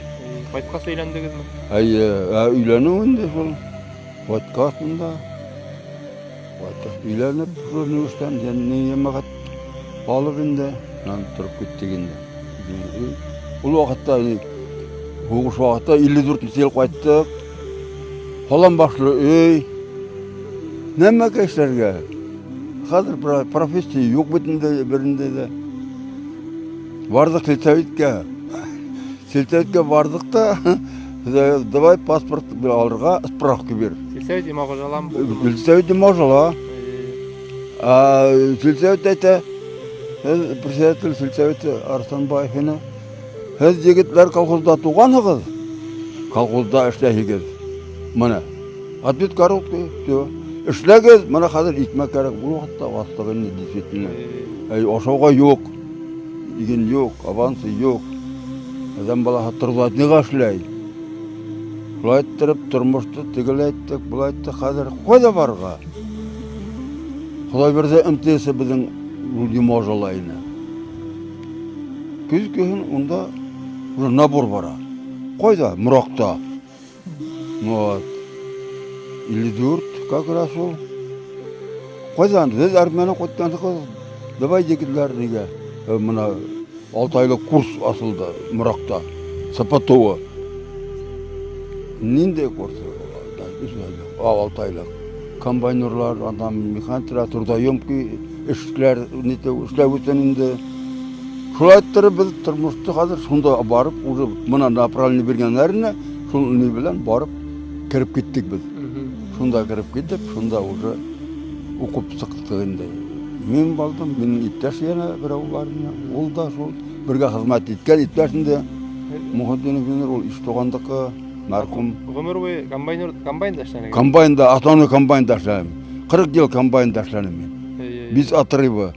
Кайткач өйләндегезме? Әйе, ә өйләнү инде шул. Кайткач монда. Кайткач өйләнеп, шул Нүештән ни җәмәгать алып инде, аннан торып киттек инде. Ул вакытта һугыш вакытта 54 ел кайттык. Һалам башлы өй. Нәмәгә эшләргә? Хәзер профессия юк бит инде берендә дә. Бардык сельсоветка. Сельсоветка бардык та, давай паспорт алырга справка бир. Сельсовет Имагожаламы? Сельсовет Имагожала. А сельсовет әйтә, председатель сельсовета Арсланбаев ине. Һеҙ егетләр колхозда туғанһығыҙ, колхозда эшләйһегеҙ. Мына, ответ короткий, все. Эшләгеҙ, мына хәҙер икмәк кәрәк. Ул ваҡытта аслыҡ инде, действительно. Әй, ашауға юҡ, иген юҡ, авансы юҡ. Әҙәм балаһы торҙа эшләй. Шулай иттереп, тормошто тегеләй иттек, былай иттек. Хәҙер ҡайҙа барырға? Хоҙай бирҙе МТС беҙҙең ул Йомажала ине. Көҙ көнө унда уже набор бара. Ҡайҙа? Мораҡта. Вот. 54 как раз ул. Ҡайҙан? Беҙ армиянан ҡайтҡанбыҙ. Давай егетләр нигә? Мына 6 айлыҡ курс асылды Мораҡта. Сапатова. Ниндәй курс? 6 айлыҡ. Комбайнерлар, анда механиктар, трудоемкий эшләр, эшләп үтһен инде. Шулай иттереп беҙ тормошто хәҙер шунда барып, уже мына направление биргәндәренә, шул ни белән барып кереп киттек беҙ. Шунда кереп китеп, шунда уже уҡып сыҡтыҡ инде. Мин булдым, минең иптәш йәнә берәү бар ине. Ул да шул бергә хеҙмәт иткән иптәш инде. Мухетдинов ул Иштуғандыҡы, мәрхүм. Ғүмер буйы комбайнер, комбайнда эшләнегеҙ? Комбайнда, основной комбайнда эшләнем. 40 йыл комбайнда эшләнем мин. Без отрыва.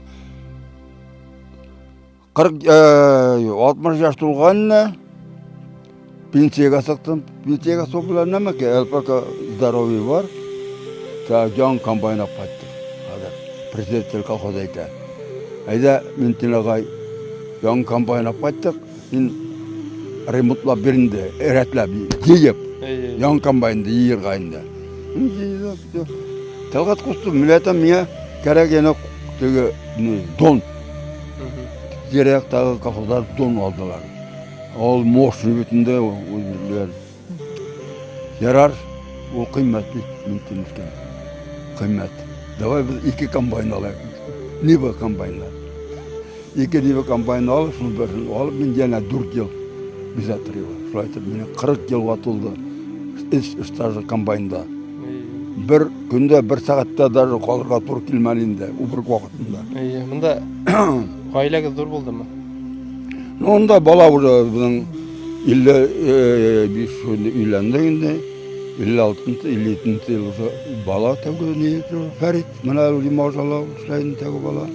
40, 60 яш тулғанына пенсияға сыҡтым. Пенсияға сығыу белән нәмәкәй, әле пока здоровье бар. Так, яңы комбайн алып ҡайттыҡ. Хәҙер председатель колхоз әйтә. Әйҙә, Минтин ағай, яңы комбайн алып ҡайттыҡ. Һин ремонтлап бир инде, рәтләп, йыйып. Яңы комбайнды йыйырға инде. Тәлғәт ҡустым, мин әйтәм, миңә кәрәк ине теге Дон. Тирә-яҡтағы колхоздар Дон алдылар. Ул мощный бит инде, Ярар, ул ҡиммәт бит, Минтин Ҡиммәт. Давай беҙ ике комбайн алайыҡ. Нива комбайндар. Ике Нива комбайн алып, шул береһен алып, мин йәнә 4 йыл без отрыва. Шулай итеп, минең 40 йылға тулды эш стажы комбайнда. Бер көндә, бер сәғәттә даже ҡалырға тура килмәне инде, уборка ваҡытында. Эйе, мында ғаиләгеҙ ҙур булдымы? Ну, унда бала уже беҙҙең 55 өйләндек инде. 56 57 йыл уже бала тәүге ни Фәрит, мына Йомажала эшләй инде тәүге бала.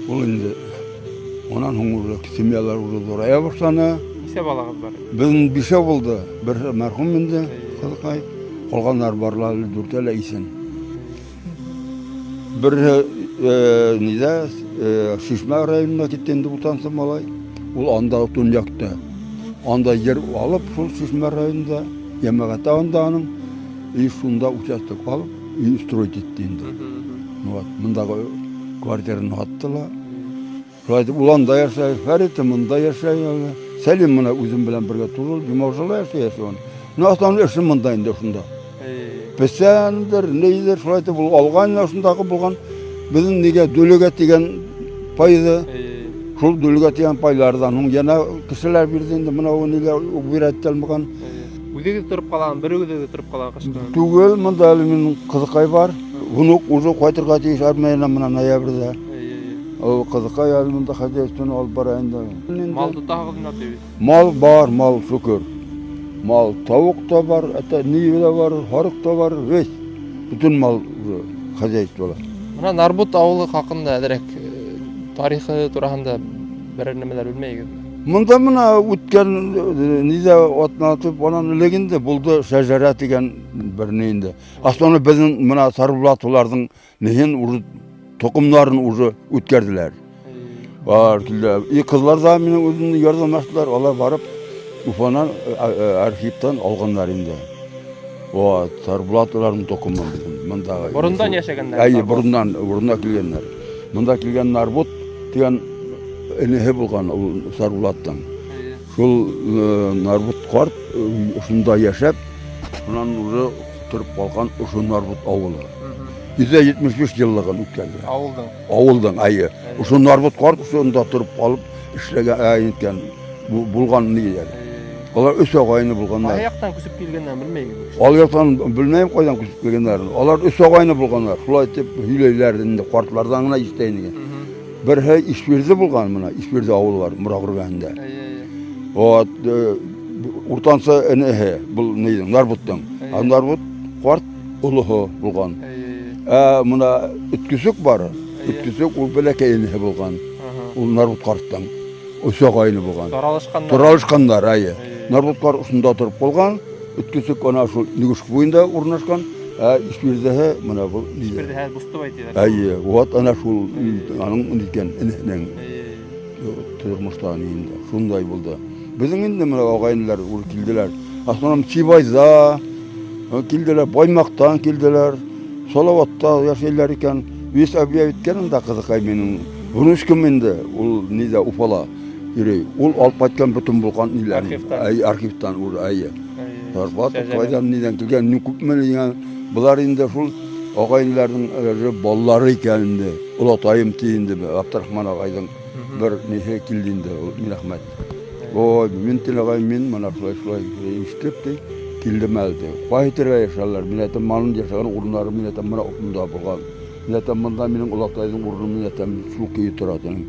Ул инде унан һуң уже семьялар уже ҙурая башланы. Нисә балағыҙ бар? Беҙҙең бишәү булды. Бер мәрхүм инде, ҡыҙыҡай. Ҡалғандар барлар әле дүртәү лә иҫән. Береһе ниҙә Шишмә районына китте инде уртансы малай. Ул анда төньяҡта. Анда ер алып, шул Шишмә районында, йәмәғәте анда аның. И шунда участок алып, өй строить итте инде. Вот, мындағы квартираны һатты ла. Шулай итеп, ул анда йәшәй, Фәрите мында йәшәй әле. Сәлим мына үҙем белән бергә түгел, Йомажала йәшәй йәшәүен. Ну, основной эше монда инде шунда. Песәндер, нейдер, шулай итеп ул алган шундагы булган. Безнең нигә дүлегә тигән пайҙы, шул дүлегә тигән пайларҙан һуң йәнә кешеләр бирҙе инде, мына ул нигә бирә алмаған. Үҙегеҙ тороп ҡалған, бер үҙегеҙ тороп ҡалған ҡышҡы. Түгел, монда әле минең ҡыҙыҡай бар. Внук уже ҡайтырға тейеш армиянан менән ноябрҙә. Ул ҡыҙыҡай әле монда хозяйствоны алып бара инде. Мал тотаһығыҙ инде бит. Мал бар, мал шөкөр. Мал тауыҡ та бар, это ни ҙә бар, һарыҡ та бар, весь. Бөтөн мал уже хозяйствола. Мына Нарбут ауылы хаҡында әҙерәк тарихы тураһында берәр нәмәләр белмәйһегеҙме? Монда мына үткән ниҙә атнатып, анан элек инде булды шәжәрә тигән бер ни инде. Основной беҙҙең мына Сарбулатовларҙың ниһен уже тоҡомдарын уже үткәрҙеләр. Бар килде. И ҡыҙлар ҙа минең үҙемде ярҙамлаштылар. Алар барып Уфанан архивтан алғандар инде. Вот, Сарбулатовларҙың тоҡомо беҙҙең мындағы. Борондан йәшәгәндәр. Әйе, борондан, борондан килгәндәр. Монда килгән Нарбут тигән энеһе булған ул Сарбулаттың. Шул Нарбут ҡарт шунда йәшәп, шунан уже тороп ҡалған ошо Нарбут ауылы. 175 йыллығын үткәрҙе. Ауылдың. Ауылдың, әйе. Ошо Нарбут ҡарт шунда тороп ҡалып эшләгән, иткән булған ниләр. Алар өс ағайыны булғандар. Ҡайһы яҡтан күсеп килгәндәрен белмәйһегеҙ? Ал яҡтан белмәйем ҡайҙан күсеп килгәндәрен. Алар өс ағайыны булғандар. Шулай итеп һөйләйҙәр инде, ҡартларҙан ғына ишетә инек. Береһе Ишбирҙе булған мына, Ишбирҙе ауылы бар, Мораҡ эргәһендә. Вот, уртансы энеһе был нейҙең, Нарбуттың. Ә Нарбут ҡарт олоһо булған. Ә мына Өткөсөк бар. Өткөсөк ул бәләкәй энеһе булған. Ул Нарбут ҡарттың. Өс ағайыны булған. Таралышҡандар. Таралышҡандар, әйе. Нарбут ҡарт ошонда тороп ҡалған. Өткөсөк ана шул Нөгөш буйында урынлашҡан. Ә Ишбирҙеһе мына был Ишбирҙе хәҙер Бустубай тиҙәр. Әйе, вот ана шул аның ниткән энеһенең тормошта инде шундай булды. Беҙҙең инде мына ағайынлар уже килделәр. Основном Сибайҙа килделәр, Баймаҡтан килделәр, Салауатта йәшәйләр икән. Весь объявить иткән инде ҡыҙыҡай минең внучкам инде, ул ниҙә Уфала йөрөй. Ул алып ҡайтҡан бөтөн булған ниләрен. Архивтан. Әй, архивтан уже, әйе. Зарплата ҡайҙан ниҙән килгән, ни күпме дигән. Былар инде шул ағайынларҙың балалары икән инде. Олатайым ти инде, Абдрахман ағайҙың бер ниһе килде инде, ул Минәхмәт. Ой, мин тел ағай, мин мына шулай шулай ишетеп ти килдем әле ти. Ҡайһы тирәлә йәшәләр? Мин әйтәм, маның йәшәгән урыннары, мин әйтәм, мына ошонда булған. Мин әйтәм, мында минең олатайҙың урыны, мин әйтәм, шул көйө тора тинем.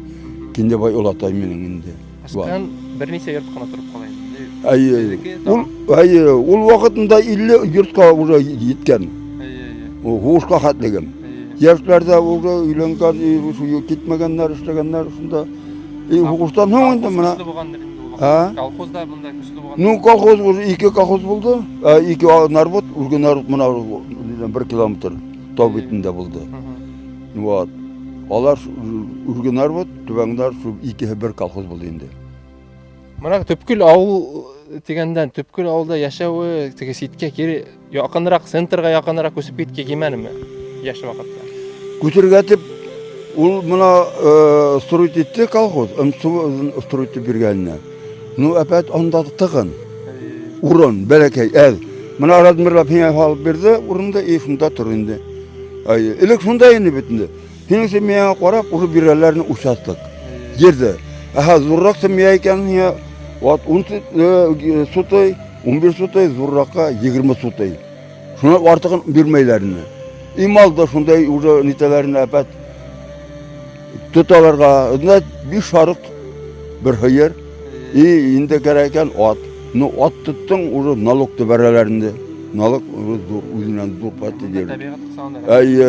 Киндебай олатай минең инде. Ҡышҡан бер нисә йорт ҡына тороп ҡала инде. Әйе, ул, әйе, ул ваҡытында 50 йортҡа уже еткән. Һуғышҡа хәтлегем. Йәшләр ҙә уже өйләнгән, китмәгәндәр, эшләгәндәр шунда. И һуғыштан һуң инде мына. Ә? Колхоз да бында көслө булған. Ну, колхоз уже ике колхоз булды. Ике Нарбут, Үрге Нарбут мына 1 километр тау битендә булды. Вот. Алар Үрге Нарбут, Түбән Нарбут, шул икеһе бер колхоз булды инде. Мына төпкөл ауыл тигәндән, төпкөл ауылда йәшәүе теге ситкә кире яҡыныраҡ, центрға яҡыныраҡ күсеп киткә килмәнеме йәш ваҡытта? Күсергә тип ул мына строить итте колхоз, строить итеп биргәненә. Ну, опять анда тығын. Урын бәләкәй, әҙ. Мына размерлап һиңә һалып бирҙе, урынды, и шунда тор инде. Әйе, элек шунда инде бит инде. Һинең семьяңа ҡарап, уже бирәләр участок. Ерҙе. Аһа, ҙурыраҡ семья икән һиңә, вот 10 сутый, 11 сутый, ҙурыраҡҡа 20 сутый. Шунан артығын бирмәйләр инде. И мал да шундай уже нитәләренә опять тоталарға. 5 һарыҡ, бер һыйыр, и инде кәрәк икән ат. Ну, ат тоттоң, уже налог бәрәләр инде. Налог уже ҙур, үҙенән ҙур платить итәләр. Тәбиғәт ҡосағында. Әйе,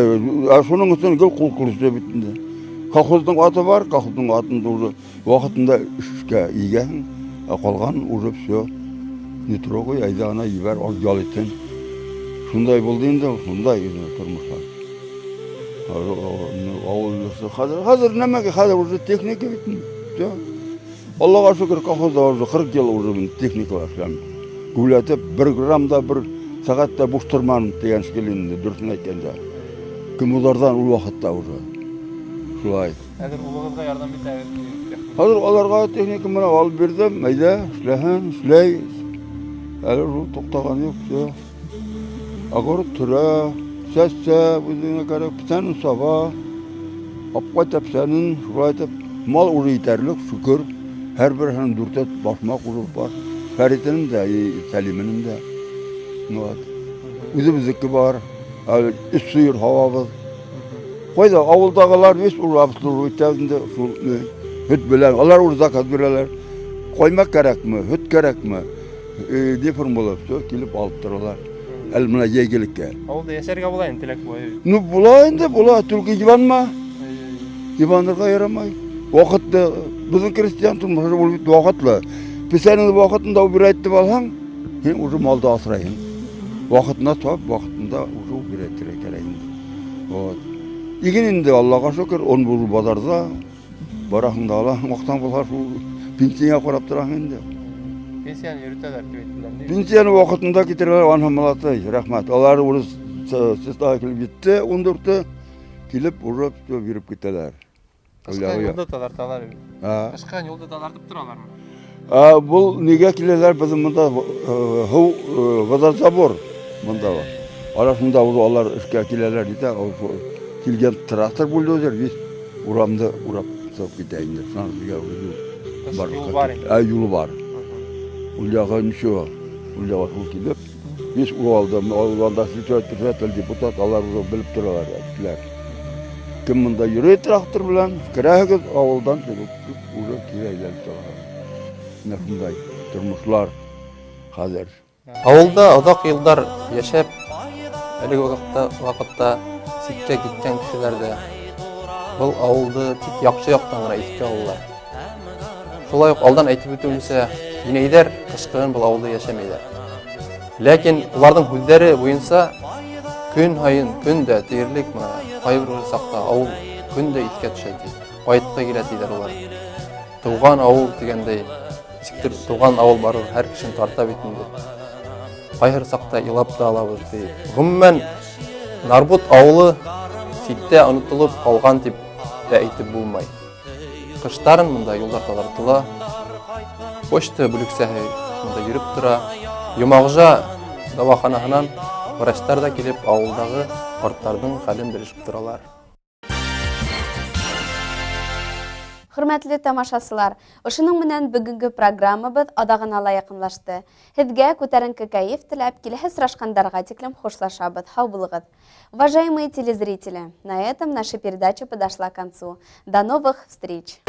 ә шуның өсөн гел ҡул көрөштө бит инде. Колхоздың аты бар, колхоздың атын уже ваҡытында эшкә егәһең, ә ҡалған уже все. Не трогай, әйҙә ана ебәр, аҙ ял итһен. Шундай булды инде, шундай инде тормошлар. Ауыл хәҙер, хәҙер нәмәгә, хәҙер уже техника бит инде. Все. Аллаға шөкөр, колхозда уже 40 йыл уже мин техникала эшләм. Гүләтеп бер грамм да бер сәғәт тә буш торманым тигән шикелле инде, дөрөҫөн әйткәндә. Кем уларҙан ул ваҡытта уже. Шулай. Хәҙер улығыҙға ярҙам итәгеҙ. Хәҙер аларға техника менән алып бирҙем, әйҙә, эшләһен, эшләй. Әле шул туктаган юк, все. Огород төрә, чәчә, үзенә кәрәк, печәнен сава. Алып кайта печәнен, шулай итеп. Мал уже итәрлек, шөкер. Һәрберсенең дүртәр башмак уже бар. Фәритенең дә, и Сәлименең дә. Ну вот. Үзебезнеке бар. Әле өч сыер һавабыз. Кайда авылдагылар весь уже обслуживать итә инде шул һөт белән. Алар уже заказ бирәләр. Каймак кәрәкме, һөт кәрәкме? Э, формула, все килеп алып торалар. Әле менә җәйгелеккә. Авылда яшәргә була инде теләк була. Ну була инде, була, только ебанма. Ебанырга ярамай. Вакытлы, безнең крестьян тормышы ул бит вакытлы. Песәнең вакытында убирать итеп алһаң, һин уже малды асрайһың. Вакытында тап, вакытында уже убирать итәргә кирәк инде. Вот. Иген инде Аллага шөкер, он булу базарда. Бараһың да алаһың, акчаң булса шул пенсияңә карап тораһың инде. Пенсияне йөртәләр дип әйттеләр. Пенсияне вакытында китерәләр, аны молодцы, рәхмәт. Алар урыс числога килеп җитте, 14-е килеп уже все биреп китәләр. Кышкы юлда тазарталар. Кышкы юлда тазартып торалармы? Ә, бул нигә киләләр безнең монда һу водозабор монда бар. Ара шунда уже алар эшкә киләләр дидә, килгән трактор бульдозер весь урамны урап чыгып китә инде. Шуннан безгә уже юл бар. Юл бар инде. Ә, юлы бар. Ул ягы ничего. Ул ягы шул килеп, весь Уралда, анда председатель, депутат, алар уже белеп торалар, әйттеләр. Кем монда йөри трактор белән, керәгез авылдан чыгып, уже кире әйләнеп чыга. Менә шундай тормышлар хәзер. Авылда озак еллар яшәп, әлеге вакытта, вакытта читкә киткән кешеләр дә был авылды тик яхшы яктан гына искә алалар. Шулай ук алдан әйтеп үтүемчә, инәйләр кышкыгын был авылда яшәмәйләр. Ләкин уларның һүҙҙәре буйынса көн һайын, көн дә тиерлек менә кайбер чакта авыл көн дә искә төшә ди. Кайтты килә диләр улар. Туган авыл дигәндәй, ничектер туган авыл барыбер һәр кешене тарта бит инде. Кайбер чакта елап та алабыз ди. Гомумән, Нарбут авылы читтә онытылып калган дип тә әйтеп булмай. Кыштарын монда юлдар тазартыла. Почта бүлексәһе монда йөреп тора. Йомагжа дәваханаһынан врачтар да килеп авылдагы картларның хәлен белешеп торалар. Хөрмәтле тамашасылар, ошының менән бүгенге программабыз аҙағына ла яҡынлашты. Һеҙгә күтәренке кәйеф теләп, киләһе осрашҡандарға тиклем хушлашабыҙ. Һау булығыҙ. Уважаемые телезрители, на этом наша передача подошла к концу. До новых встреч!